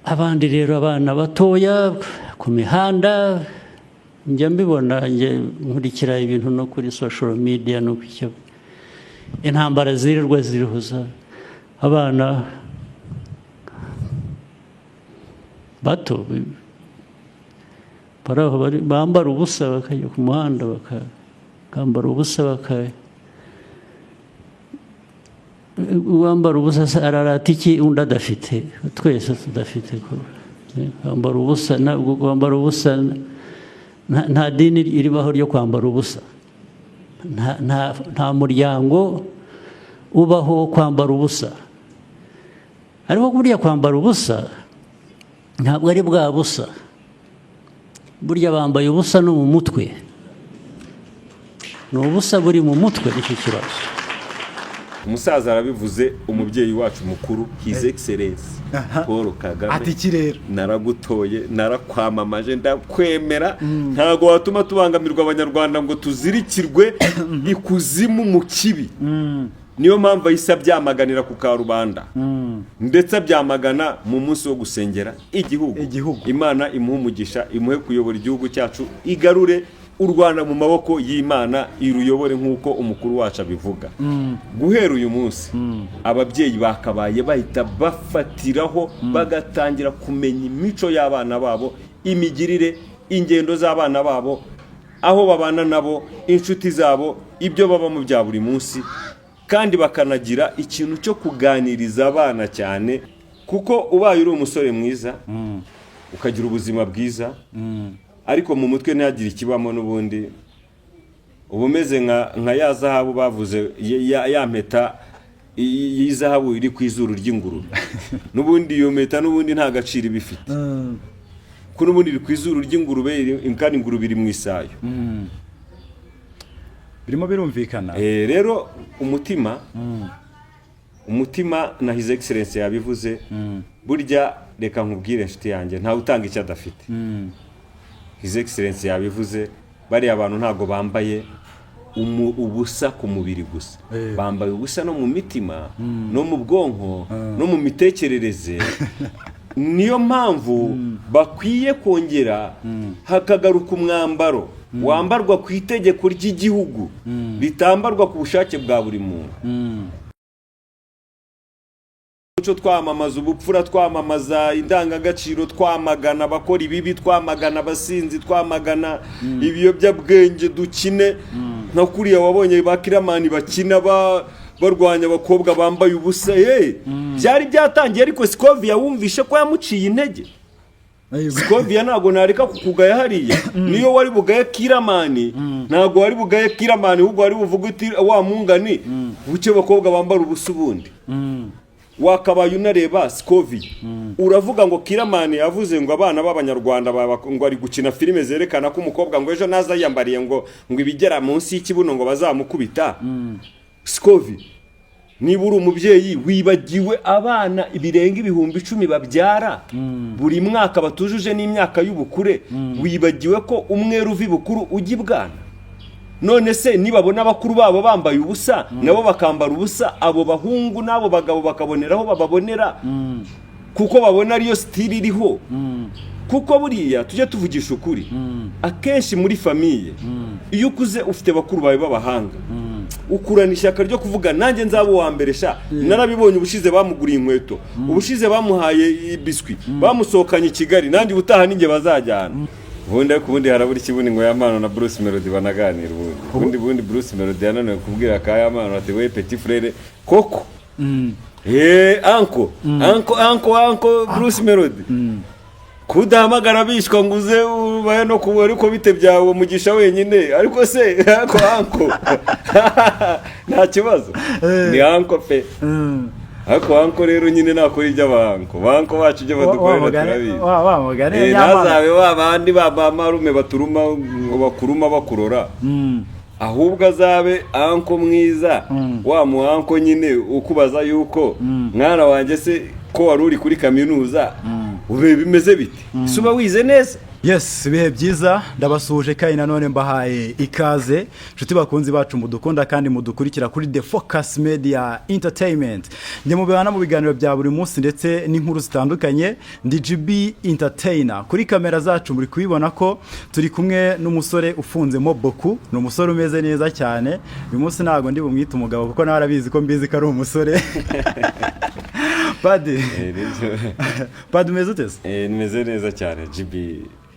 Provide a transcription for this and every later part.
Abandi rero, abana batoya ku mihanda, njya mbibona, njya nkurikira ibintu no kuri social media no ku cyo intambara zirirwa zirihuza abana bato bari aho bambara ubusa, bakajya ku muhanda bakambara ubusa, uwambara ubusa se ararata iki undi adafite? Twese tudafite ko kwambara ubusa, ntabwo kwambara ubusa, nta dini ribaho ryo kwambara ubusa, nta muryango ubaho wo kwambara ubusa. Ariko burya kwambara ubusa ntabwo ari bwa busa, burya bambaye ubusa no mu mutwe, ni ubusa buri mu mutwe, nicyo kibazo. Umusaza arabivuze, umubyeyi wacu mukuru, His Excellence Paul Kagame. Ati iki rero? Naragutoye, narakwamamaje, ndakwemera. Ntabwo watuma tubangamirwa Abanyarwanda ngo tuzirikirwe ikuzimu mu kibi. Niyo mpamvu ahise abyamaganira ku karubanda, ndetse abyamagana mu munsi wo gusengera igihugu. Igihugu. Imana imuhe umugisha, imuhe kuyobora igihugu cyacu, igarure u Rwanda mu maboko y'Imana, iruyobore nk'uko umukuru wacu abivuga. Guhera uyu munsi ababyeyi bakabaye bahita bafatiraho, bagatangira kumenya imico y'abana babo, imigirire, ingendo z'abana babo, aho babana nabo, inshuti zabo, ibyo babamo bya buri munsi, kandi bakanagira ikintu cyo kuganiriza abana cyane, kuko ubaye uri umusore mwiza ukagira ubuzima bwiza, ariko mu mutwe ntihagire ikibamo, n'ubundi uba umeze nka ya zahabu bavuze, ya mpeta y'izahabu iri ku izuru ry'ingurube. N'ubundi iyo mpeta n'ubundi nta gaciro iba ifite, kuko n'ubundi iri ku izuru ry'ingurube, kandi ingurube iri mu isayo. Birimo birumvikana. Rero umutima na His Excellence yabivuze. Burya reka nkubwire, inshuti yanjye, ntawe utanga icyo adafite. His Excellence yabivuze, bariya bantu ntabwo bambaye ubusa ku mubiri gusa, bambaye ubusa no mu mitima, no mu bwonko, no mu mitekerereze. Niyo mpamvu bakwiye kongera hakagaruka umwambaro wambarwa ku itegeko ry'igihugu, ritambarwa ku bushake bwa buri muntu. Umuco, twamamaza ubupfura, twamamaza indangagaciro, twamagana abakora ibibi, twamagana abasinzi, twamagana ibiyobyabwenge, dukine nka kuriya wabonye ba Killaman bakina barwanya abakobwa bambaye ubusa. Ye byari byatangiye, ariko Scovia wumvishe ko yamuciye intege. Scovia, ntabwo nareka kukugaya hariya. Niyo wari bugaye Killaman, ntabwo wari bugaye Killaman, ahubwo wari buvuge uti: "Wa mungani buke abakobwa bambara ubusa." Ubundi wakabaye unareba Scovia. Uravuga ngo Killaman yavuze ngo abana b'Abanyarwanda ngo ari gukina filime zerekana ko umukobwa ngo ejo naza yiyambariye ngo ibigera munsi y'ikibuno ngo bazamukubita. Scovia, niba uri umubyeyi, wibagiwe abana birenga 10,000 babyara buri mwaka batujuje n'imyaka y'ubukure? Wibagiwe ko umwera uva ibukuru ujya ibwana? None se nibabona abakuru babo bambaye ubusa, nabo bakambara ubusa, abo bahungu n'abo bagabo bakaboneraho bababonera, kuko babona ariyo style iriho? Kuko buriya tujye tuvugisha ukuri, akenshi muri famille iyo ukuze ufite bakuru bawe b'abahanga, ukurana ishyaka ryo kuvuga: "Nanjye nzaba uwa mbere sha. Narabibonye, ubushize bamuguriye inkweto, ubushize bamuhaye biswi, bamusohokanye i Kigali, nanjye ubutaha ninjye bazajyana." Ubundi ariko ubundi harabura ikibundi ngo Yampano na Bruce Melody banaganira. Ubundi Bruce Melody yananiwe kubwira ka Yampano ati: "We petit frère koko, uncle, uncle, uncle, uncle Bruce Melody, kudahamagara abishwa ngo uze ubaye no kuba, ariko bite byawe mugisha wenyine?" Ariko se ariko uncle nta kibazo, ni uncle pe. Ariko uncle rero nyine nakora iby'aba uncle, ba uncle bacu ibyo badukorera turabizi. Wa mugani Ntazabe wa bandi ba bamarume baturuma ngo bakuruma bakurora, ahubwo azabe uncle mwiza, wa mu uncle nyine ukubaza yuko: "Mwana wanjye se, ko wari uri kuri kaminuza, ube bimeze bite? Ese uba wize neza?" Yes, ibihe byiza, ndabasuhuje kandi nanone mbahaye ikaze, inshuti bakunzi bacu mudukunda kandi mudukurikira kuri The Focus Media Entertainment. Njye mubibana mu biganiro bya buri munsi ndetse n'inkuru zitandukanye, ndi GB Entertainer. Kuri kamera zacu muri kubibona ko turi kumwe n'umusore ufunzemo boku, ni umusore umeze neza cyane. Uyu munsi ntabwo ndi bumwite umugabo kuko nawe arabizi ko mbizi ko ari umusore. Padi, Padi, umeze ute se? Nimeze neza cyane, GB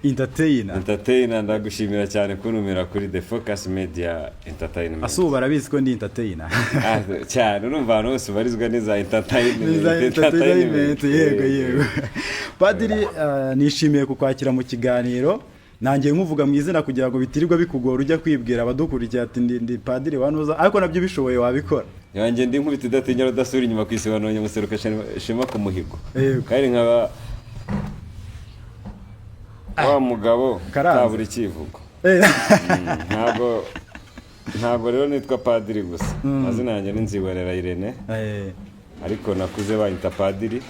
Entertainer. Entertainer. Ndagushimira cyane kuntumira kuri The Focus Media Entertainment. Asubu barabizi ko ndi entertainer. Ah, cyane, urumva ahantu hose ubarizwa n'iza entertainment. Niza entertainment, yego. Padiri, nishimiye kukwakira mu kiganiro. Nangiye nkuvuga mu izina kugira ngo bitirirwa bikugora ujya kwibwira abadukurikiye ati ndi padiri wanuza, ariko nabyo bishoboye wabikora. Yanjye ndi nkubita idatinya, rudasubira inyuma ku isibano, nyamuseruka shema ku muhigo. Kandi nkaba wa mugabo Karanze. utabura icyivugo. Ntabwo rero nitwa padiri gusa, amazina yanjye ni Nzibonera Irene, ariko nakuze banyita padiri.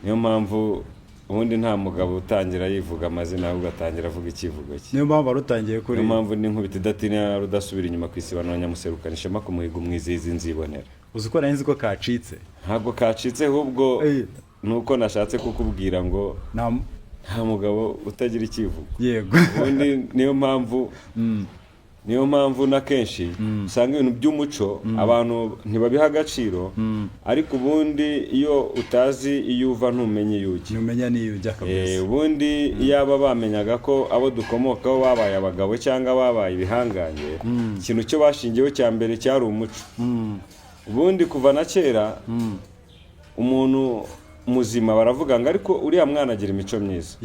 Niyo mpamvu ubundi nta mugabo utangira yivuga amazina, ahubwo atangira avuga icyivugo cye. Niyo mpamvu wari utangiye kuri Niyo mpamvu ni nkubita idatinya, rudasubira inyuma ku isibano, nyamuserukana ishema ku muhigo, umwizihiza Nzibonera. Uzi ko nari nzi ko kacitse? Ntabwo kacitse, ahubwo ni uko nashatse kukubwira ngo nta mugabo utagira icyivugo. Ubundi niyo mpamvu na kenshi usanga ibintu by'umuco abantu ntibabiha agaciro, ariko ubundi iyo utazi iyo uva ntumenye iyo ujya. Ntumenya n'iyo ujya kabisa. Ubundi iyaba bamenyaga ko abo dukomokaho babaye abagabo cyangwa babaye ibihangange, ikintu cyo bashingiyeho cya mbere cyari umuco. Ubundi kuva na kera umuntu muzima baravuga ngo ariko uriya mwana agira imico myiza.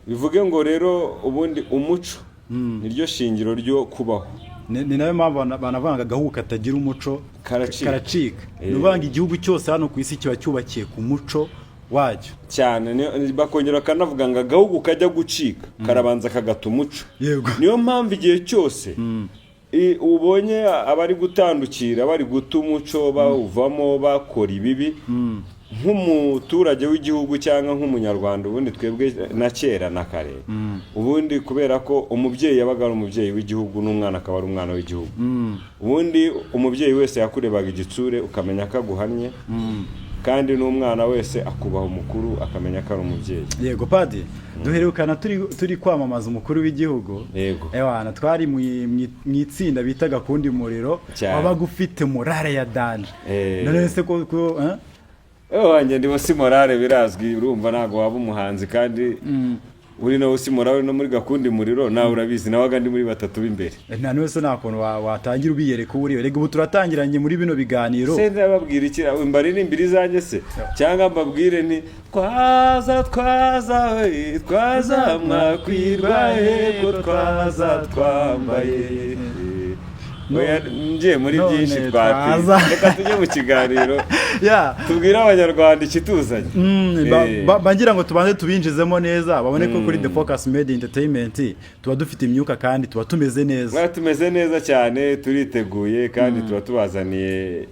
Bivuge ngo rero ubundi umuco niryo shingiro ryo kubaho. Ni nayo mpamvu banavuga ngo agahugu katagira umuco Karacika. Karacika. Ni ukuvuga ngo igihugu cyose hano ku isi kiba cyubakiye ku muco wacyo. Cyane. Bakongera bakanavuga ngo agahugu kajya gucika karabanza kagata umuco. Niyo mpamvu igihe cyose ubonye abari gutandukira, bari guta umuco, bawuvamo, bakora ibibi, nk'umuturage w'igihugu cyangwa nk'umunyarwanda, ubundi twebwe na kera na kare, ubundi kubera ko umubyeyi yabaga ari umubyeyi w'igihugu n'umwana akaba ari umwana w'igihugu, ubundi umubyeyi wese yakurebaga igitsure ukamenya ko aguhannye, kandi n'umwana wese akubaha umukuru akamenya ko ari umubyeyi. Yego padi, duherukana turi kwamamaza umukuru w'igihugu. Ewana, twari mu itsinda bitaga Gakundi Muriro. Wabaga ufite morale ya danger. None se ko eh? Wanjye ndimo si morale, birazwi. Urumva ntabwo waba umuhanzi kandi uri nawe si morale no muri Gakundi Muriro, nawe urabizi, nawaga ndi muri batatu b'imbere. Nta n'wese, nta kuntu watangira ubiyereka uwo uriwe. Rega ubu turatangiranye muri bino biganiro. Se ndababwira iki? Mbaririmbire izanjye se cyangwa mbabwire nti twaza, twaza we, twaza mwakwirwa he ko twaza twambaye? Oya, ngiye muri None byinshi twatsinze. twaza. Reka tujye mu kiganiro, tubwire abanyarwanda ikituzanye. Ngira ngo tubanze tubinjizemo neza, babone ko kuri The Focus Media Entertainment tuba dufite imyuka kandi tuba tumeze neza. Mwari tumeze neza cyane, turiteguye kandi tuba tubazaniye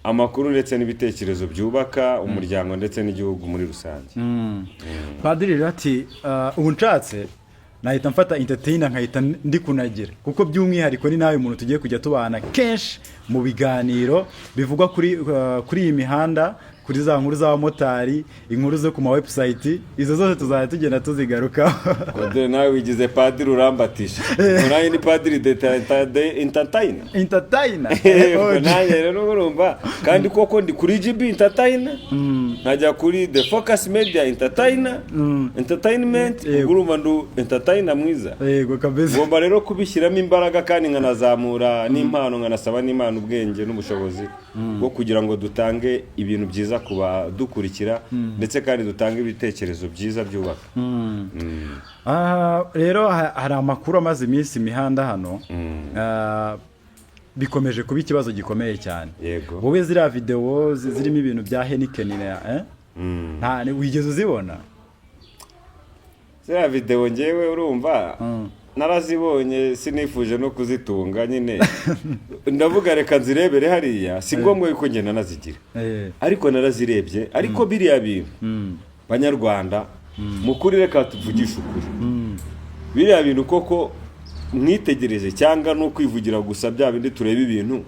amakuru ndetse n'ibitekerezo byubaka umuryango ndetse n'igihugu muri rusange. Padiri rero ati ubu nshatse nahita mfata entertainer nkahita ndi kunagira, kuko by'umwihariko ni nawe muntu tugiye kujya tubana kenshi mu biganiro bivugwa kuri iyi mihanda, kuri za nkuru z'abamotari, inkuru zo ku ma website, izo zose tuzajya tugenda tuzigarukaho. Dore nawe wigize padiri, urambatisha. Ubwo nanjye ni padiri de entertainer. Entertainer. Ubwo nanjye rero urumva kandi koko ndi kuri GB Entertainer, nkajya kuri The Focus Media Entertainer, Entertainment. Ubwo urumva ndu entertainer mwiza. Yego kabisa. Ngomba rero kubishyiramo imbaraga kandi nkanazamura n'impano, nkanasaba n'Imana ubwenge n'ubushobozi bwo kugira ngo dutange ibintu byiza ku badukurikira, ndetse kandi dutange ibitekerezo byiza byubaka. Aha rero hari amakuru amaze iminsi imihanda hano. Bikomeje kuba ikibazo gikomeye cyane. Wowe ziriya videwo zirimo ibintu bya Heineken, eh? Nta wigeze uzibona? Ziriya videwo ngewe urumva narazibonye, sinifuje no kuzitunga nyine, ndavuga reka nzirebere hariya, si ngombwa yuko ngenda nazigira. Ariko narazirebye, ariko biriya bintu, banyarwanda Mu kuri, reka tuvugishe ukuri, biriya bintu koko mwitegereje cyangwa ni ukwivugira gusa, bya bindi tureba ibintu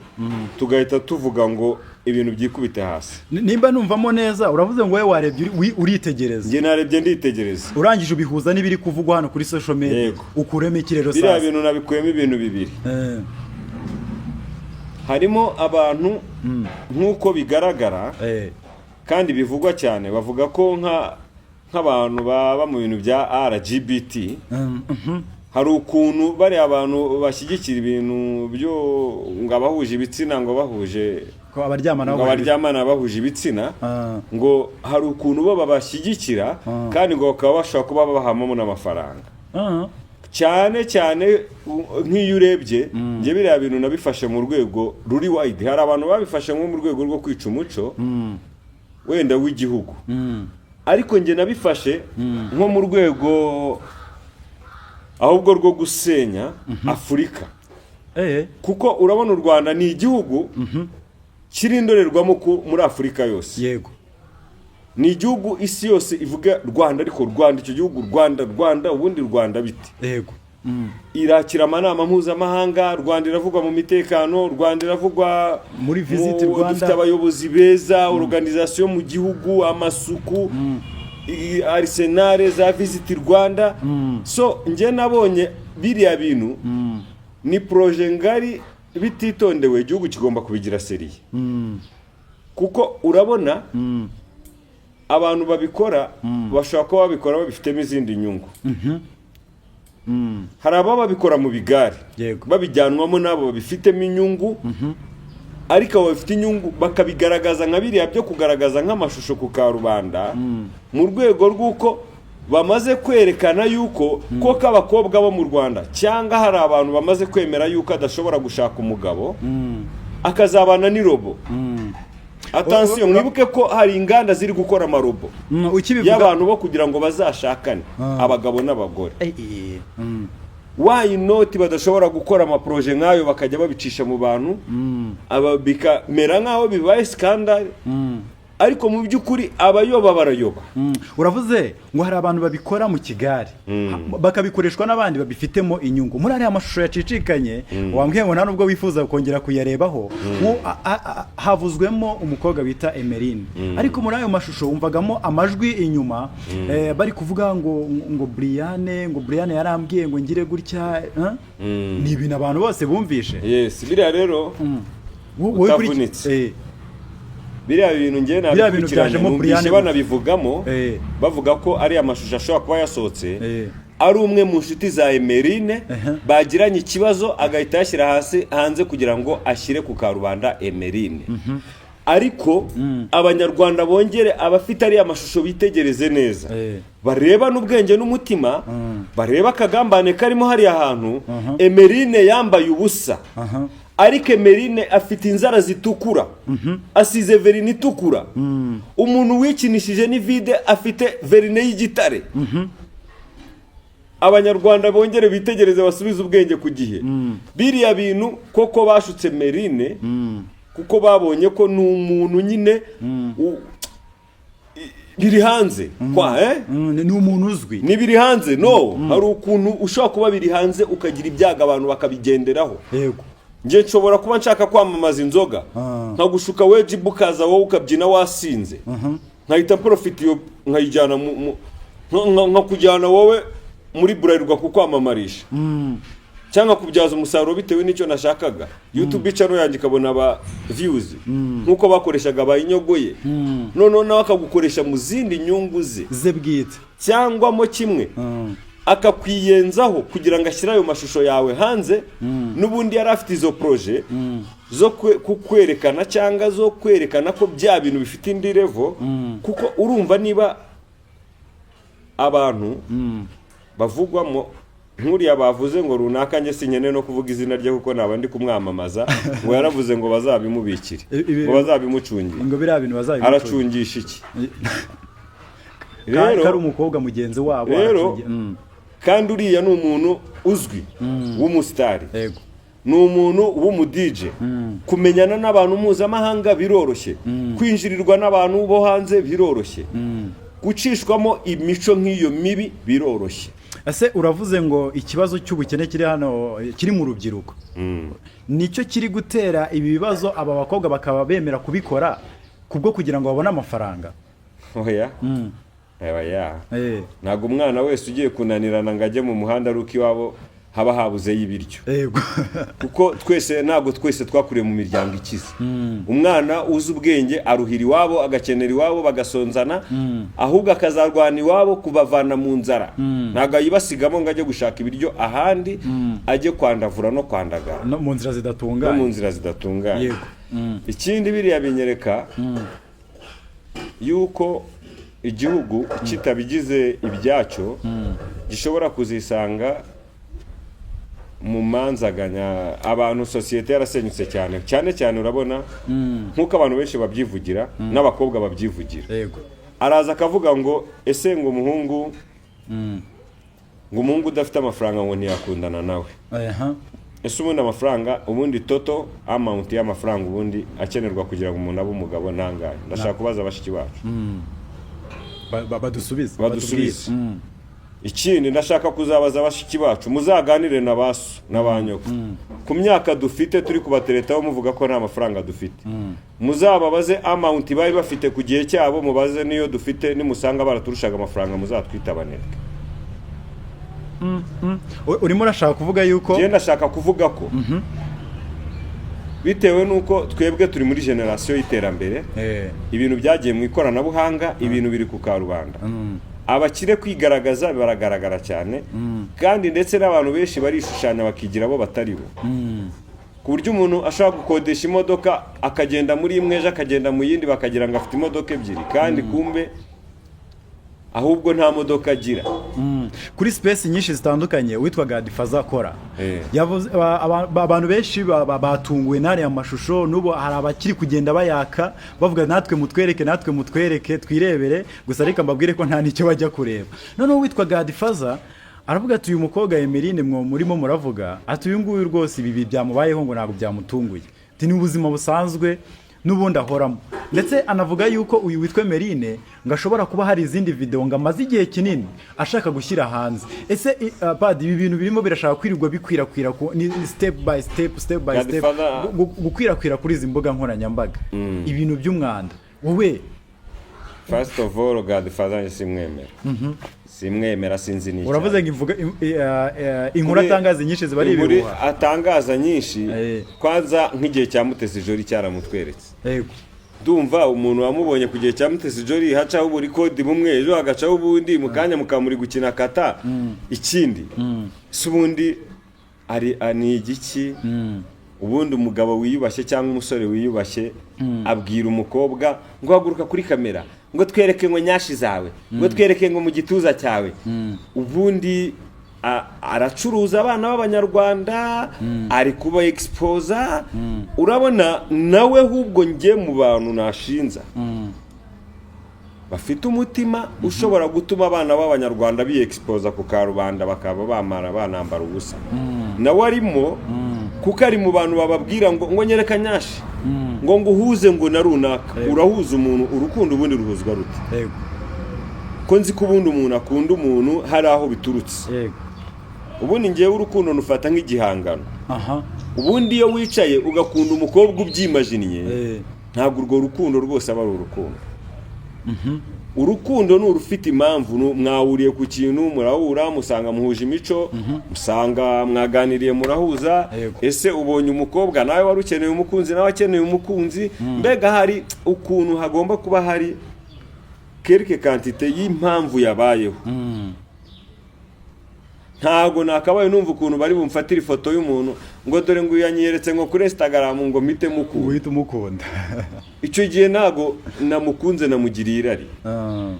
tugahita tuvuga ngo ibintu byikubite hasi? Nimba numvamo neza, uravuze ngo wowe warebye, uritegereza. Njye narebye, nditegereza. Urangije ubihuza n'ibiri kuvugwa hano kuri social media. Yego. Ukuremo iki rero? Biriya Sasa bintu nabikuyemo ibintu bibiri. Harimo abantu, nk'uko bigaragara kandi bivugwa cyane, bavuga ko nk'abantu baba mu bintu bya LGBT, hari ukuntu bariya abantu bashyigikira ibintu byo ngo abahuje ibitsina, ngo bahuje Ko abaryamana ngo abaryamana bahuje ibitsina, ngo hari ukuntu bo babashyigikira, kandi ngo bakaba bashobora kuba babahamamo n'amafaranga, cyane cyane nk'iyo urebye. Njye biriya bintu nabifashe mu rwego ruri wide. Hari abantu babifashe nko mu rwego rwo kwica umuco wenda w'igihugu, ariko njye nabifashe nko mu rwego ahubwo rwo gusenya Afurika, kuko urabona u Rwanda ni igihugu kiri indorerwamo muri Afurika yose. Ni igihugu isi yose ivuga Rwanda, ariko Rwanda, icyo gihugu Rwanda, Rwanda ubundi Rwanda bite? Irakira amanama mpuzamahanga, Rwanda iravugwa mu mitekano, Rwanda iravugwa Muri Visit Rwanda. Dufite abayobozi beza, organisation mu gihugu, amasuku, Arsenal, za Visit Rwanda. So njye nabonye biriya bintu ni projet ngari, bititondewe igihugu kigomba kubigira sérieux, kuko urabona abantu babikora bashobora kuba babikora babifitemo izindi nyungu. Hari ababa babikora mu bigare, babijyanwamo n'abo babifitemo inyungu, ariko abo bafite inyungu bakabigaragaza nka biriya byo kugaragaza nk'amashusho ku karubanda, mu rwego rw'uko bamaze kwerekana yuko koko abakobwa bo mu Rwanda, cyangwa hari abantu bamaze kwemera yuko adashobora gushaka umugabo, akazabana n'irobot. Attention, mwibuke ko hari inganda ziri gukora amarobots Ukibivuga y'abantu bo kugira ngo bazashakane, abagabo n'abagore. Why not badashobora gukora amaprojets nk'ayo, bakajya babicisha mu bantu, aba bikamera nk'aho bibaye scandale, ariko mu by'ukuri abayoba barayoba? Uravuze ngo hari abantu babikora mu kigare, bakabikoreshwa n'abandi babifitemo inyungu. Muri ariya mashusho yacicikanye, wambwiye ngo nta nubwo wifuza kongera kuyarebaho, havuzwemo umukobwa bita Emeline, ariko muri ayo mashusho wumvagamo amajwi inyuma, bari kuvuga ngo Briane, ngo Briane yarambwiye ngo ngire gutya, eh? Ni ibintu abantu bose bumvishe. Yes, biriya rero Wowe kuri utavunitse. Biriya bintu ngewe Biriya bintu nabikurikiranye, byajemo numvise Brian banabivugamo, bavuga ko ari amashusho ashobora kuba yasohotse ari umwe mu nshuti za Emerine bagiranye ikibazo, agahita yashyira hasi hanze kugira ngo ashyire ku karubanda Emerine. Ariko Abanyarwanda bongere, abafite ariya mashusho bitegereze neza, bareba n'ubwenge n'umutima, bareba akagambane karimo hariya hantu. Emerine yambaye ubusa, ariko Emerine afite inzara zitukura, asize vernis itukura. Umuntu wikinishije ni vide, afite vernis y'igitare. Abanyarwanda bongere bitegereze, basubize ubwenge ku gihe. Biriya bintu koko bashutse Merine, kuko babonye ko ni umuntu nyine biri hanze kwa Ni umuntu uzwi. Ni biri hanze. No hari ukuntu ushobora kuba biri hanze, ukagira ibyago, abantu bakabigenderaho. Njye nshobora kuba nshaka kwamamaza inzoga, nkagushuka we jibu, ukaza wowe ukabyina wasinze, nkahita profita iyo, nkayijyana nkakujyana wowe muri Bralirwa kukwamamarisha cyangwa kubyaza umusaruro bitewe n'icyo nashakaga, YouTube channel yanjye ikabona aba views, nk'uko bakoreshaga bayinyogoye. Noneho nawe akagukoresha mu zindi nyungu ze ze bwite, cyangwa mo kimwe, akakwiyenzaho kugira ngo ashyire ayo mashusho yawe hanze. N'ubundi yari afite izo projets zo kukwerekana cyangwa zo kwerekana ko bya bintu bifite indi level, kuko urumva niba abantu bavugwamo nk'uriya bavuze ngo runaka, njye sinkeneye no kuvuga izina rye kuko naba ndi kumwamamaza, ngo yaravuze ngo bazabimubikire, ngo bazabimucungire. Ngo biriya bintu bazabimucungira. Aracungisha iki? Rero kari umukobwa mugenzi wabo rero aracungira. Kandi uriya ni umuntu uzwi w'umusitari, ni umuntu w'umuDJ. Kumenyana n'abantu mpuzamahanga biroroshye, kwinjirirwa n'abantu bo hanze biroroshye. Gucishwamo imico nk'iyo mibi biroroshye. Ese uravuze ngo ikibazo cy'ubukene kiri hano, kiri mu rubyiruko, nicyo kiri gutera ibi bibazo, aba bakobwa bakaba bemera kubikora kubwo kugira ngo babone amafaranga? Oya, oya. Ntabwo umwana wese ugiye kunanirana ngo ajye mu muhanda ari uko iwabo haba habuzeyo ibiryo. Kuko twese, ntabwo twese twakuriye mu miryango ikize. Umwana uzi ubwenge aruhira iwabo, agakenera iwabo, bagasonzana, ahubwo akazarwana iwabo kubavana mu nzara. Ntabwo ayibasigamo ngo ajye gushaka ibiryo ahandi, ajye kwandavura no kwandagara no mu nzira no mu zidatunganye. nzira zidatunganye. Ikindi, biriya binyereka yuko igihugu kitabigize ibyacyo gishobora kuzisanga mu manzaganya. Abantu, sosiyete yarasenyutse cyane cyane cyane. Urabona nk'uko abantu benshi babyivugira, n'abakobwa babyivugira. Araza akavuga ngo ese ngo umuhungu udafite amafaranga ngo ntiyakundana nawe. Ese ubundi amafaranga, ubundi total amount y'amafaranga ubundi akenerwa kugira ngo umuntu abe umugabo ntangahe? Ndashaka kubaza bashiki bacu. Badusubize. Badusubize. Batubwire. Ikindi, ndashaka kuzabaza bashiki bacu, muzaganire na ba so na ba nyoko. Ku myaka dufite turi kubateretaho muvuga ko nta mafaranga dufite, muzababaze amount bari bafite ku gihe cyabo, mubaze n'iyo dufite. Nimusanga baraturushaga amafaranga, muzatwitabanire. Urimo urashaka kuvuga yuko Njyewe ndashaka kuvuga ko bitewe n'uko twebwe turi muri génération y'iterambere, ibintu byagiye mu ikoranabuhanga, ibintu biri ku karubanda, abakire kwigaragaza baragaragara cyane, kandi ndetse n'abantu benshi barishushanya bakigira abo batari bo, ku buryo umuntu ashobora gukodesha imodoka akagenda muri imwe, ejo akagenda mu yindi, bakagira ngo afite imodoka ebyiri, kandi kumbe ahubwo nta modoka agira. Kuri space nyinshi zitandukanye witwa Godfather akora, yavuze abantu benshi batunguwe n'ariya mashusho. N'ubu hari abakiri kugenda bayaka bavuga: "Natwe mutwereke, natwe mutwereke twirebere." Gusa reka mbabwire ko nta n'icyo bajya kureba. Noneho witwa Godfather aravuga ati: "Uyu mukobwa Emeline mwo murimo muravuga," ati, "uyu nguyu rwose ibi byamubayeho ngo ntabwo byamutunguye," ati, "ni ubuzima busanzwe n'ubundi ahoramo." Ndetse anavuga yuko uyu witwa Emeline ngo ashobora kuba hari izindi video ngo amaze igihe kinini ashaka gushyira hanze. Ese padi, ibi bintu birimo birashaka kwirirwa bikwirakwira ni step by step, step by step, Godfather- gukwirakwira kuri izi mbuga nkoranyambaga, ibintu by'umwanda, wowe? First of all, Godfather njye simwemera, simwemera, sinzi n'icyo. Uravuze ngo ivuga inkuru atangaza nyinshi ziba ari Inkuru ibihuha. atangaza nyinshi, kwanza nk'igihe cya Mutesi Jolly cyaramutweretse. Ndumva umuntu wamubonye ku gihe cya Mutesi Jolly hacaho buri kodi bumwe, ejo hagacaho ubundi, mu kanya mukamuri gukina kata. Ikindi si ubundi ari ni igiki? Ubundi umugabo wiyubashye cyangwa umusore wiyubashye abwira umukobwa ngo haguruka kuri kamera, ngo twereke ngo nyashi zawe, ngo twereke ngo mu gituza cyawe? Ubundi aracuruza abana b'Abanyarwanda, ari kuba exposa. Urabona nawe ahubwo njye mu bantu nashinza bafite umutima ushobora gutuma abana b'Abanyarwanda biyexposa ku karubanda, bakaba bamara banambara ubusa, nawe arimo, kuko ari mu bantu bababwira ngo nyereka nyashi, ngo nguhuze ngo na runaka. Urahuza umuntu, urukundo ubundi ruhuzwa rute? Ko nzi ko ubundi umuntu akunda umuntu hari aho biturutse. Ubundi ngewe urukundo nufata nk'igihangano. Ubundi iyo wicaye ugakunda umukobwa ubyimajiniye, ntabwo urwo rukundo rwose aba ari urukundo. Urukundo ni urufite impamvu, mwahuriye ku kintu, murahura, musanga muhuje imico, musanga mwaganiriye murahuza. Ese ubonye umukobwa nawe wari ukeneye umukunzi, nawe akeneye umukunzi, mbega hari ukuntu hagomba kuba hari quelque quantité y'impamvu yabayeho. Ntabwo nakabaye numva ukuntu bari bumfatire ifoto y'umuntu ngo dore ngo yanyeretse ngo kuri Instagram, ngo mpite mukunda. Uhita umukunda. Icyo gihe ntabwo namukunze, namugiriye irari. Ah.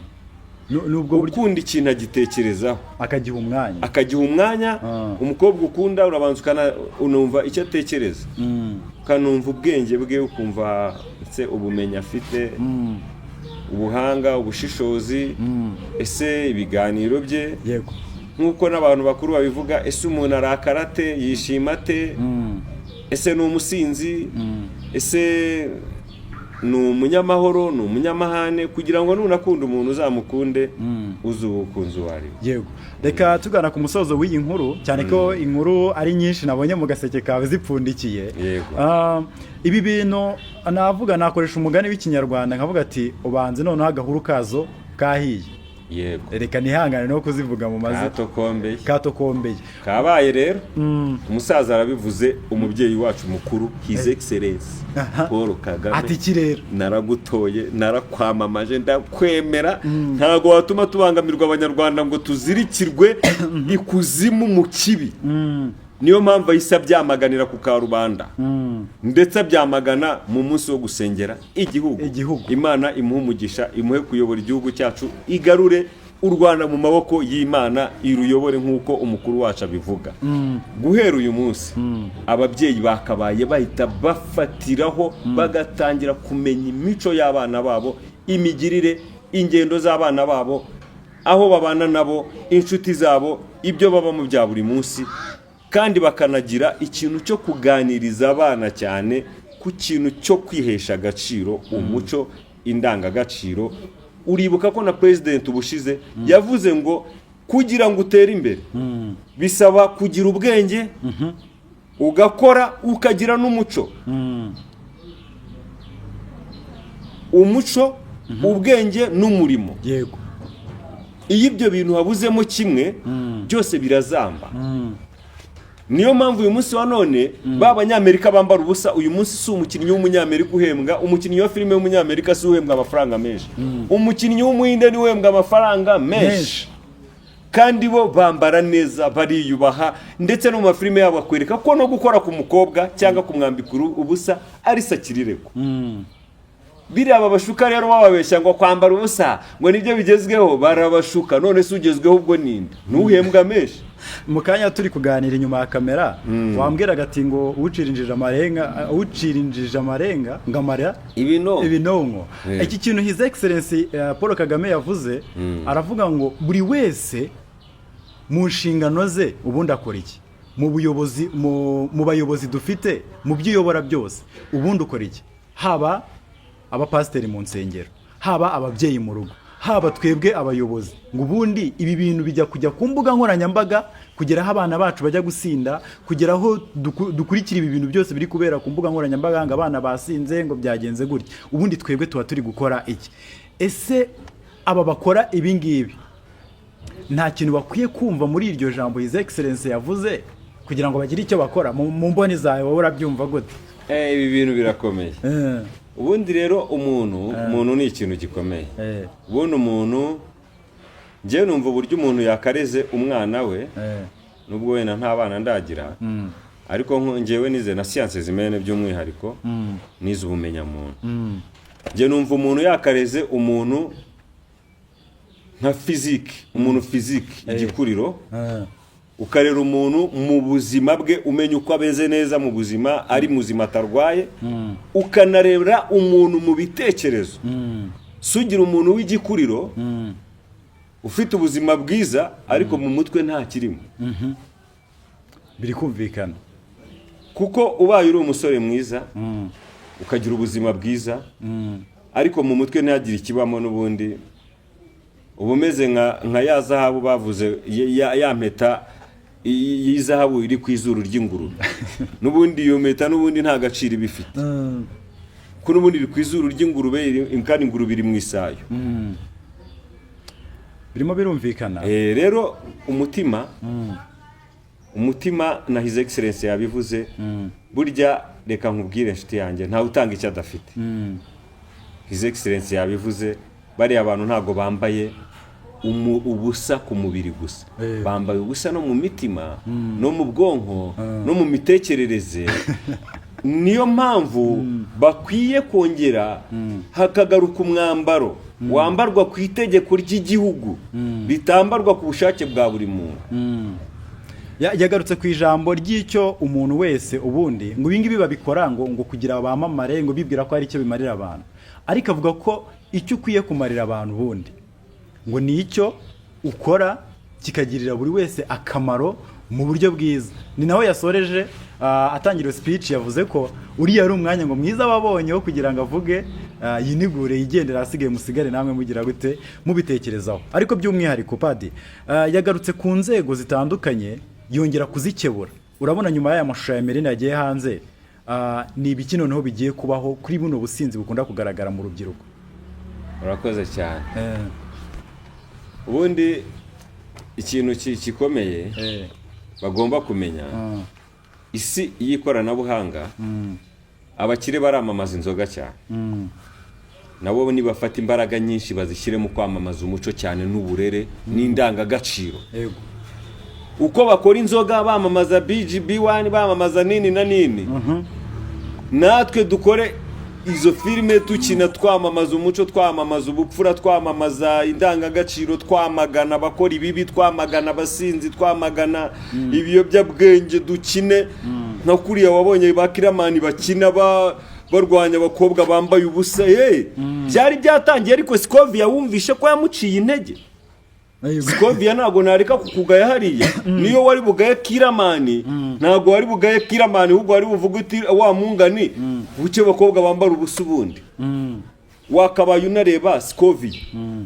Nubwo buryo Ukunda ikintu agitekerezaho, akagiha umwanya. Akagiha umwanya. Umukobwa ukunda urabanza unumva icyo atekereza, ukanumva ubwenge bwe, ukumva ndetse ubumenyi afite, ubuhanga, ubushishozi, ese ibiganiro bye, nk'uko n'abantu bakuru babivuga, ese umuntu arakara ate, yishima ate, ese ni umusinzi, ese Ni umunyamahoro, ni umunyamahane. Kugira ngo nunakunda umuntu, uzamukunde uzi uwo ukunze uwo ari we. Yego, reka tugana ku musozo w'iyi nkuru, cyane ko inkuru ari nyinshi nabonye mu gaseke kawe zipfundikiye. Yego. Ibi bintu navuga, nakoresha umugani w'Ikinyarwanda nkavuga ati: "Ubanze noneho agahuru kazo kahiye." Reka nihangane no kuzivuga mu mazina. Katokombeye. Katokombeye. Kabaye rero. Umusaza arabivuze, umubyeyi wacu mukuru, His Excellence Paul Kagame. Ati iki rero? Naragutoye, narakwamamaje, ndakwemera. Ntabwo watuma tubangamirwa, Abanyarwanda, ngo tuzirikirwe ikuzimu mu kibi. Niyo mpamvu ahise abyamaganira ku karubanda, ndetse abyamagana mu munsi wo gusengera igihugu. Igihugu. Imana imuhe umugisha, imuhe kuyobora igihugu cyacu, igarure u Rwanda mu maboko y'Imana, iruyobore nk'uko umukuru wacu abivuga. Guhera uyu munsi, ababyeyi bakabaye bahita bafatiraho, bagatangira kumenya imico y'abana babo, imigirire, ingendo z'abana babo, aho babana nabo, inshuti zabo, ibyo babamo bya buri munsi, kandi bakanagira ikintu cyo kuganiriza abana cyane ku kintu cyo kwihesha agaciro, umuco, indangagaciro. Uribuka ko na president ubushize yavuze ngo kugira ngo utere imbere bisaba kugira ubwenge, ugakora, ukagira n'umuco. Umuco, ubwenge n'umurimo. Iyo ibyo bintu habuzemo kimwe, byose birazamba. Niyo mpamvu uyu munsi wa none ba Banyamerika bambara ubusa. Uyu munsi si umukinnyi w'Umunyamerika uhembwa, umukinnyi wa filime w'Umunyamerika si uhembwa amafaranga menshi. Umukinnyi w'Umuhinde niwe uhembwa amafaranga menshi. Menshi. Kandi bo bambara neza, bariyubaha, ndetse no mu mafilime yabo bakwereka ko no gukora ku mukobwa cyangwa kumwambika ubusa ari sakirirego. Biriya babashuka rero, bababeshya ngo kwambara ubusa ngo nibyo bigezweho, barabashuka. None se ugezweho ubwo ninde? Ntuhembwa menshi? Mu kanya turi kuganira inyuma ya kamera, wambwiraga ati ngo ucirinjije amarenga ngo amara ibinonko. Ibinonko. Iki kintu His Excellency Paul Kagame yavuze, aravuga ngo buri wese mu nshingano ze ubundi akora iki mu buyobozi, mu bayobozi dufite, mu byo uyobora byose, ubundi ukora iki? Haba abapasiteri mu nsengero, haba ababyeyi mu rugo, haba twebwe abayobozi, ngo ubundi ibi bintu bijya kujya ku mbuga nkoranyambaga, kugera aho abana bacu bajya gusinda, kugera aho dukurikira ibi bintu byose biri kubera ku mbuga nkoranyambaga, ngo abana basinze, ngo byagenze gutya, ubundi twebwe tuba turi gukora iki? Ese aba bakora ibi ngibi nta kintu bakwiye kumva muri iryo jambo His Excellence yavuze kugira ngo bagire icyo bakora? Mu mboni zawe, wowe urabyumva gute? Ibi bintu birakomeye. Ubundi rero umuntu ni ikintu gikomeye. Ubundi umuntu, njyewe numva uburyo umuntu yakareze umwana we, nubwo wenda nta bana ndagira, ariko njyewe nize na sciences humaines, by'umwihariko nize ubumenyamuntu. Njye numva umuntu yakareze umuntu nka physique, umuntu physique, igikuriro, ukarera umuntu mu buzima bwe, umenya uko ameze neza mu buzima, ari muzima, atarwaye, ukanareba umuntu mu bitekerezo. Sugira umuntu w'igikuriro ufite ubuzima bwiza, ariko mu mutwe nta kirimo. Biri kumvikana. Kuko ubaye uri umusore mwiza, ukagira ubuzima bwiza, ariko mu mutwe ntihagire ikibamo, n'ubundi uba umeze nka ya zahabu bavuze, ya mpeta y'izahabu iri ku izuru ry'ingurube. N'ubundi iyo mpeta n'ubundi nta gaciro iba ifite, kuko n'ubundi iri ku izuru ry'ingurube, kandi ingurube iri mu isayo. Birimo birumvikana. Rero umutima na His Excellence yabivuze. Burya reka nkubwire, inshuti yanjye, ntawe utanga icyo adafite. His Excellence yabivuze, bariya bantu ntabwo bambaye ubusa ku mubiri gusa, bambaye ubusa no mu mitima, no mu bwonko, no mu mitekerereze. Niyo mpamvu bakwiye kongera hakagaruka umwambaro wambarwa ku itegeko ry'igihugu, ritambarwa ku bushake bwa buri muntu. Yagarutse ku ijambo ry'icyo umuntu wese ubundi, ngo ibingibi babikora ngo kugira bamamare, ngo bibwira ko hari icyo bimarira abantu, ariko avuga ko icyo ukwiye kumarira abantu ubundi ngo ni icyo ukora kikagirira buri wese akamaro mu buryo bwiza. Ni naho yasoreje atangira iyo speech. Yavuze ko uriya ari umwanya ngo mwiza wabonye wo kugira ngo avuge. Yinigure yigendera, ahasigaye musigare namwe mugira gute mubitekerezaho. Ariko by'umwihariko padi yagarutse ku nzego zitandukanye, yongera kuzikebura. Urabona nyuma y'aya mashusho ya Emeline yagiye hanze, ni ibiki noneho bigiye kubaho kuri buno businzi bukunda kugaragara mu rubyiruko? Urakoze cyane. Ubundi ikintu gikomeye bagomba kumenya, isi y'ikoranabuhanga, abakire baramamaza inzoga cyane. Nabo nibafata imbaraga nyinshi bazishyire mu kwamamaza umuco cyane n'uburere n'indangagaciro. Uko bakora inzoga bamamaza BGB 1, bamamaza nini na nini, natwe dukore izo filime tukina twamamaza umuco, twamamaza ubupfura, twamamaza indangagaciro, twamagana abakora ibibi, twamagana abasinzi, twamagana ibiyobyabwenge. Dukine nka kuriya wabonye ba Kiramani bakina barwanya abakobwa bambaye ubusa. Ye byari byatangiye, ariko Scovia wumvishe ko yamuciye intege. Scovia, ntabwo nareka kukugaya hariya. Niyo wari bugaye Kiramani, ntabwo wari bugaye Kiramani, ahubwo wari buvuge uti: "Wa mungani buke bakobwa bambara ubusa." Ubundi wakabaye unareba Scovia,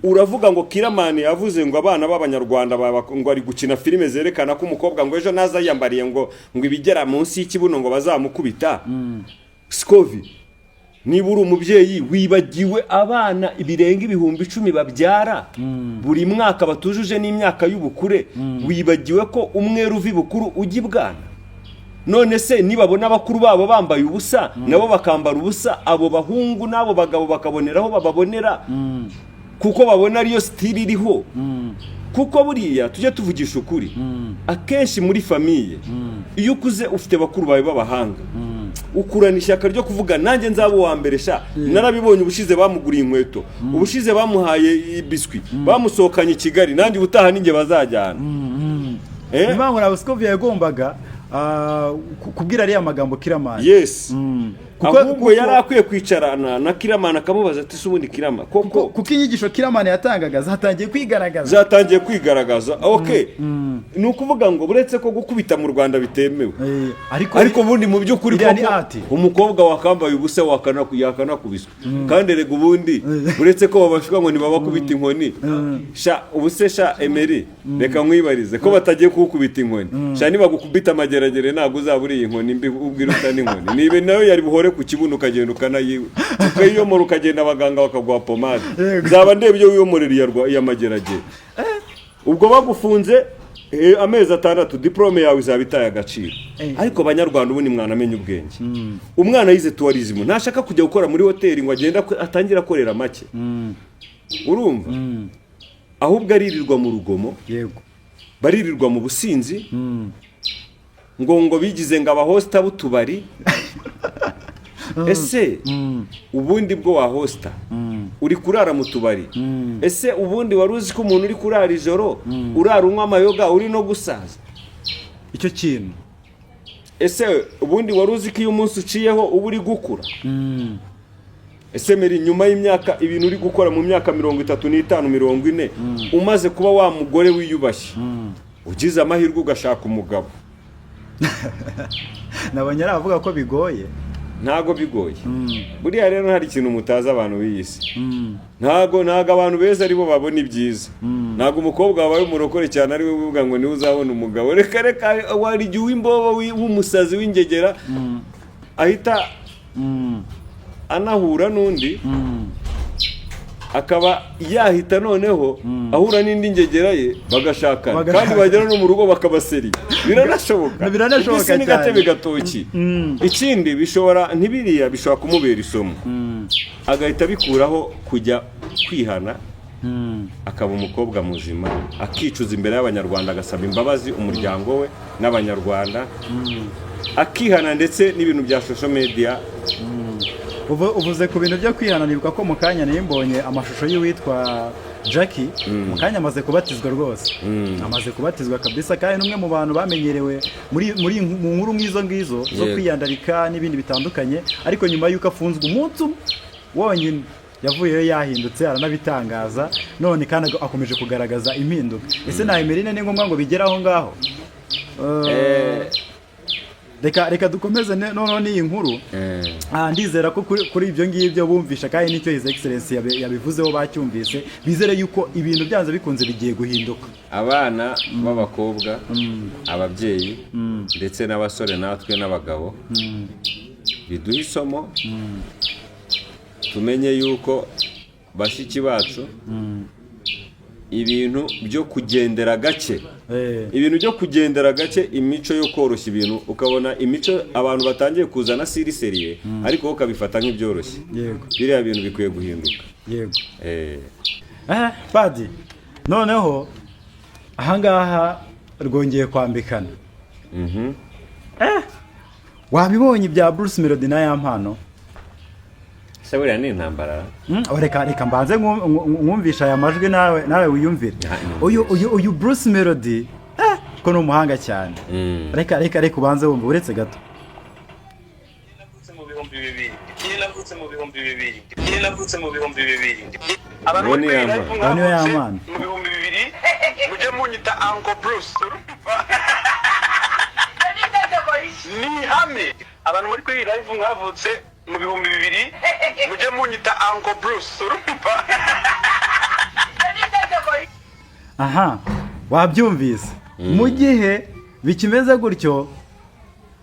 uravuga ngo Kiramani yavuze ngo abana b'Abanyarwanda ngo ari gukina filime zerekana ko umukobwa ngo ejo naza yiyambariye ngo ibigera munsi y'ikibuno ngo bazamukubita. Scovia, niba uri umubyeyi, wibagiwe abana birenga 10,000 babyara buri mwaka batujuje n'imyaka y'ubukure? Wibagiwe ko umweru uva ibukuru ujya ibwana? None se nibabona abakuru babo bambaye ubusa, nabo bakambara ubusa, abo bahungu n'abo bagabo bakaboneraho bababonera, kuko babona ariyo style iriho? Kuko buriya tujye tuvugisha ukuri, akenshi muri famille iyo ukuze ufite bakuru bawe b'abahanga, ukurana ishyaka ryo kuvuga: "Nanjye nzaba uwa mbere." Sha, narabibonye, ubushize bamuguriye inkweto, ubushize bamuhaye ibiswi, bamusohokanye i Kigali, nanjye ubutaha ninjye bazajyana. Eh? Impamvu ntabwo Scovia yagombaga kubwira ariya magambo Kiramani. Yes. Ahubwo yari akwiye kwicarana na Kiramani akamubaza ati: "Se ubundi Kirama koko?" Kuko inyigisho Kiramani yatangaga zatangiye kwigaragaza. Zatangiye kwigaragaza. Okay, ni ukuvuga ngo uretse ko gukubita mu Rwanda bitemewe, ariko ariko ubundi mu by'ukuri iriya ni koko art. Umukobwa wakambaye ubusa yakanakubiswe. Kandi erega ubundi uretse ko babashuka ngo ntibabakubita inkoni, sha ubuse, sha Emery, reka nkwibarize: ko batagiye kugukubita inkoni, sha, nibagukubita amageragere ntabwo uzaba uriye inkoni mbi ubwira uta n'inkoni niba nayo yari buhore ku kibuno, ukagenda ukayiyomora, ukagenda abaganga bakaguha pomade. Nzaba ndeba ibyo wiyomorera iya mageragere. Ubwo bagufunze amezi 6, diplôme yawe izaba itaye agaciro. Ariko Abanyarwanda ubundi mwanamenya ubwenge. Umwana yize tourism, ntashaka kujya gukora muri hoteli ngo agende atangire akorera make, urumva? Ahubwo aririrwa mu rugomo, baririrwa mu businzi, ngo bigize ngo abahosita b'utubari. Ese ubundi bwo wahosita uri kurara mu tubari? Ese ubundi wari uzi ko umuntu uri kurara ijoro, urara unywa amayoga, uri no gusaza? Icyo kintu. Ese ubundi wari uzi ko iyo umunsi uciyeho uba uri gukura? Ese meri nyuma y'imyaka, ibintu uri gukora mu myaka 35, 40, umaze kuba wa mugore wiyubashye, ugize amahirwe ugashaka umugabo? Nabonye ari abavuga ko bigoye. Ntago bigoye. Buriya rero hari ikintu mutazi abantu b'iyi si: ntago abantu beza aribo babona ibyiza. Ntago umukobwa wabaye umurokore cyane ari we uvuga ngo niwe uzabona umugabo. Reka reka, wari igihe uw'imbobo w'umusazi w'ingegera ahita anahura n'undi, akaba yahita noneho ahura n'indi ngegera ye bagashakana, Bagashakana. kandi bagera no mu rugo bakabaseriye. Biranashoboka. Biranashoboka Isi ni gatebe cyane. gatoki. Ikindi, bishobora ntibiriya bishobora kumubera isomo, agahita abikuraho kujya kwihana, akaba umukobwa muzima, akicuza imbere y'Abanyarwanda, agasaba imbabazi umuryango we n'Abanyarwanda, akihana ndetse n'ibintu bya social media. Uvuze ku bintu byo kwihananirwa, ko mu kanya mbonye amashusho y'uwitwa Jackie, mu kanya amaze kubatizwa rwose, amaze kubatizwa kabisa, kandi n'umwe mu bantu bamenyerewe muri mu nkuru nk'izo ngizo zo kwiyandarika n'ibindi bitandukanye. Ariko nyuma y'uko afunzwe umunsi umwe wonyine, yavuyeyo yahindutse, aranabitangaza. None kandi akomeje kugaragaza impinduka. Ese na Emeline ni ngombwa ngo bigere aho ngaho? Reka dukomeze noneho n'iyi nkuru. Ndizera ko kuri ibyo ngibyo bumvisha, kandi nicyo His Excellence yabivuzeho bacyumvise, bizere yuko ibintu byanze bikunze bigiye guhinduka. Abana b'abakobwa, ababyeyi ndetse n'abasore, natwe n'abagabo, biduhe isomo, tumenye yuko bashiki bacu, ibintu byo kugendera gake, ibintu byo kugendera gake, imico yo koroshya ibintu, ukabona imico abantu batangiye kuzana sérieux, ariko wowe ukabifata nk'ibyoroshye. Biriya bintu bikwiye guhinduka. Padi, noneho ahangaha rwongeye kwambikana. Wabibonye ibya Bruce Melody na Yampano? Se buriya ni intambara? Oh, reka mbanze nkumvisha aya majwi, nawe wiyumvire. Uyu Bruce Melody, ko ni umuhanga cyane. Reka ubanze wumve, uretse gato. Navutse mu 2000. Njye navutse mu 2000. Njye navutse mu 2000. Abantu Uwo ni bari Yampano. kuri Uwo niwe mwavutse Yampano. mu 2000, mujye munyita Uncle Bruce. Ni ihame, abantu muri kuri live mwavutse mu 2000, mujye munyita Uncle Bruce, urumva? Aha wabyumvise. Mu gihe bikimeze gutyo,